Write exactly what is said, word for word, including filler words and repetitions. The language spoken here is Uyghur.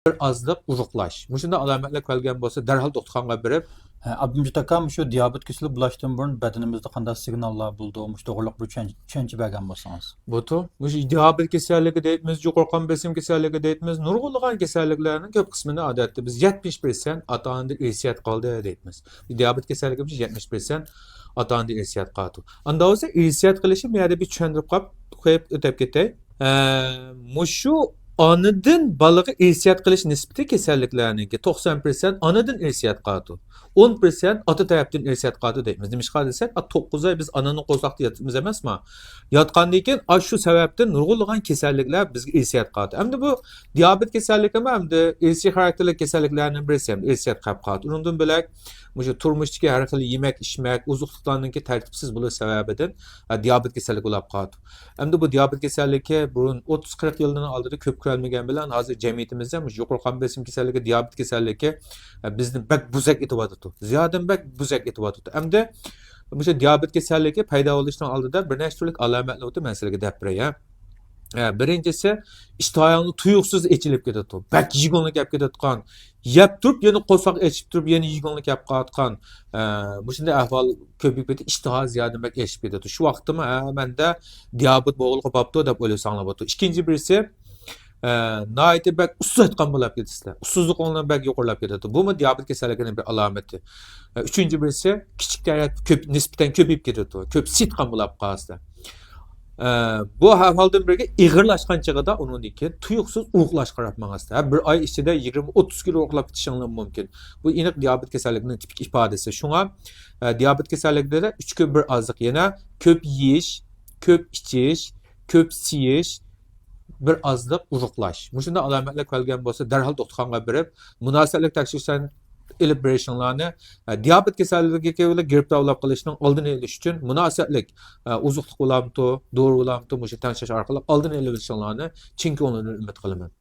بىر ئازلىق ئۇرۇقلاش. مۇشۇنداق ئالامەتلەر كۆرۈلگەن بولسا، دەرھال دوختۇرخانىغا بېرىپ، ھە، ئابدۇمجىت ئاكا، مۇشۇ دىيابېت كېسىلى بۇلاشتىن بۇرۇن بەدىنىمىزدە قانداق سىگناللار بولىدۇ؟ مۇشۇ توغرىلىق بىر چۈشەن- چۈشەنچە بەرگەن بولسىڭىز. بۇتۇ، مۇشۇ دىيابېت كېسەللىكى دەيمىز، يۇقىرى قان بېسىم كېسەللىكى دەيمىز، نۇرغۇنلىغان كېسەللىكلەرنىڭ كۆپ قىسمىنى ئادەتتە بىز يەتمىش پىرسەنت ئاتا-ئانىدىن ئىرسىيەت قالدى دەيمىز. دىيابېت كېسەللىكى بىز يەتمىش پىرسەنت ئاتا-ئانىدىن ئىرسىيەت قالىدۇ. ئاندا بولسا ئىرسىيەت قىلىشى، بۇ يەردە بىر چۈشەندۈرۈپ قويۇپ، قويۇپ ئۆتۈپ كېتەي. ئە، مۇشۇ ئانىدىن بالىغا ئىرسىيەت قىلىش نىسبىتى كېسەللىكلەرنىڭكى توقسان پىرسەنت ئانىدىن ئىرسىيەت قىلىدۇ. ئون پىرسەنت ئاتا تەرەپتىن ئىرسىيەت قىلىدۇ دەيمىز. نېمىشقا دېسەك، ئا، توققۇز ئاي بىز ئانىنىڭ قورساقتا ياتىمىز ئەمەسما؟ ياتقاندىن كېيىن، ئا، شۇ سەۋەبتىن نۇرغۇنلىغان كېسەللىكلەر بىزگە ئىرسىيەت قىلىدۇ. ئەمدى بۇ دىيابېت كېسەللىكىمۇ ئەمدى ئىرسىي خاراكتېرلىك كېسەللىكلەرنىڭ بىرسى، ئەمدى ئىرسىيەت قىلىپ قالىدۇ. ئۇنىڭدىن بۆلەك، مۇشۇ تۇرمۇشتىكى ھەر خىل يېمەك، ئىچمەك، ئوزۇق-تۇقلارنىڭكى تەرتىپسىز بولۇش سەۋەبىدىن، ئە، دىيابېت كېسەللىكى بولۇپ قالىدۇ. ئەمدى بۇ دىيابېت كېسەللىكى بۇرۇن ئوتتۇز قىرىق يىلدىن ئالدىدا كۆپ كۆرۈلمىگەن بىلەن، ھازىر جەمئىيىتىمىزدە مۇشۇ يۇقىرى قان بېسىم كېسەللىكى، دىيابېت كېسەللىكى، ئە، بىزنى بەك بوزەك ئېتىۋاتىدۇ. زىيادىدىن بەك بوزەك ئېتىۋاتىدۇ. ئەمدى مۇشۇ دىيابېت كېسەللىكى پەيدا بولۇشنىڭ ئالدىدا بىر نەچچە تۈرلۈك ئالامەتلەر بولۇپ، مەن سىلەرگە دەپ بېرەي، ھە. ئە، بىرىنچىسى، ئىشتىھاڭلار تۇيۇقسىز ئېچىلىپ كېتىدۇ. بەك يېگۈڭلۈك يەپ كېتىدىغان. يەپ تۇرۇپ، يەنە قورساق ئېچىپ تۇرۇپ، يەنە يېگۈڭلۈك يەپ قالىدىغان. ئە، مۇشۇنداق ئەھۋال كۆپىيىپ كېتىپ، ئىشتىھا زىيادە بەك ئېشىپ كېتىدۇ. شۇ ۋاقىتتىمۇ، ھە، مەندە دىيابېت بولغىلى بوپتۇ دەپ ئويلىساڭلار بولىدۇ. ئىككىنچى بىرسى، ئە، ناھايىتى بەك ئۇسسۇل سىيتقان بولۇپ كېتىسىلەر. ئۇسسۇللۇقۇڭلار بەك يۇقىرىلاپ كېتىدۇ. بۇمۇ دىيابېت كېسەللىكىنىڭ بىر ئالامىتى. ئە، ئۈچىنچى بىرسى، كىچىك تەرەت كۆپ، نىسبەتەن كۆپىيىپ كېتىدۇ. كۆپ سىيتقان بولۇپ قالىسىلەر. ئە، بۇ ئەھۋالدىن بىرگە ئېغىرلاشقان چېغىدا ئۇنىڭدىن كېيىن تۇيۇقسىز ئۇرۇقلاشقا قاراپ ماڭىسىلەر. ھە، بىر ئاي ئىچىدە يىگىرمە، ئوتتۇز كىلو ئۇرۇقلاپ كېتىشىڭلار مۇمكىن. بۇ ئېنىق دىيابېت كېسەللىكىنىڭ تىپىك ئىپادىسى. شۇڭا، ئە، دىيابېت كېسەللىكىدە ئۈچ كۈن بىر ئازلىق، يەنە كۆپ يېيىش، كۆپ ئىچىش، كۆپ سىيىش، بىر ئازلىق ئۇرۇقلاش. مۇشۇنداق ئالامەتلەر كۆرۈلگەن بولسا، دەرھال دوختۇرخانىغا بېرىپ، مۇناسىۋەتلىك تەكشۈرۈشلەرنى ئېلىپ بېرىشىڭلارنى، ئە، دىيابېت كېسەللىكى بىلەن گىرىپتار بولۇپ قېلىشنىڭ ئالدىنى ئېلىش ئۈچۈن مۇناسىۋەتلىك، ئە، ئوزۇقلۇق بولامتۇ، دورا بولامتۇ، مۇشۇ تەڭشەش ئارقىلىق ئالدىنى ئېلىۋېلىشىڭلارنى چىن كۆڭلۈمدىن ئۈمىد قىلىمەن.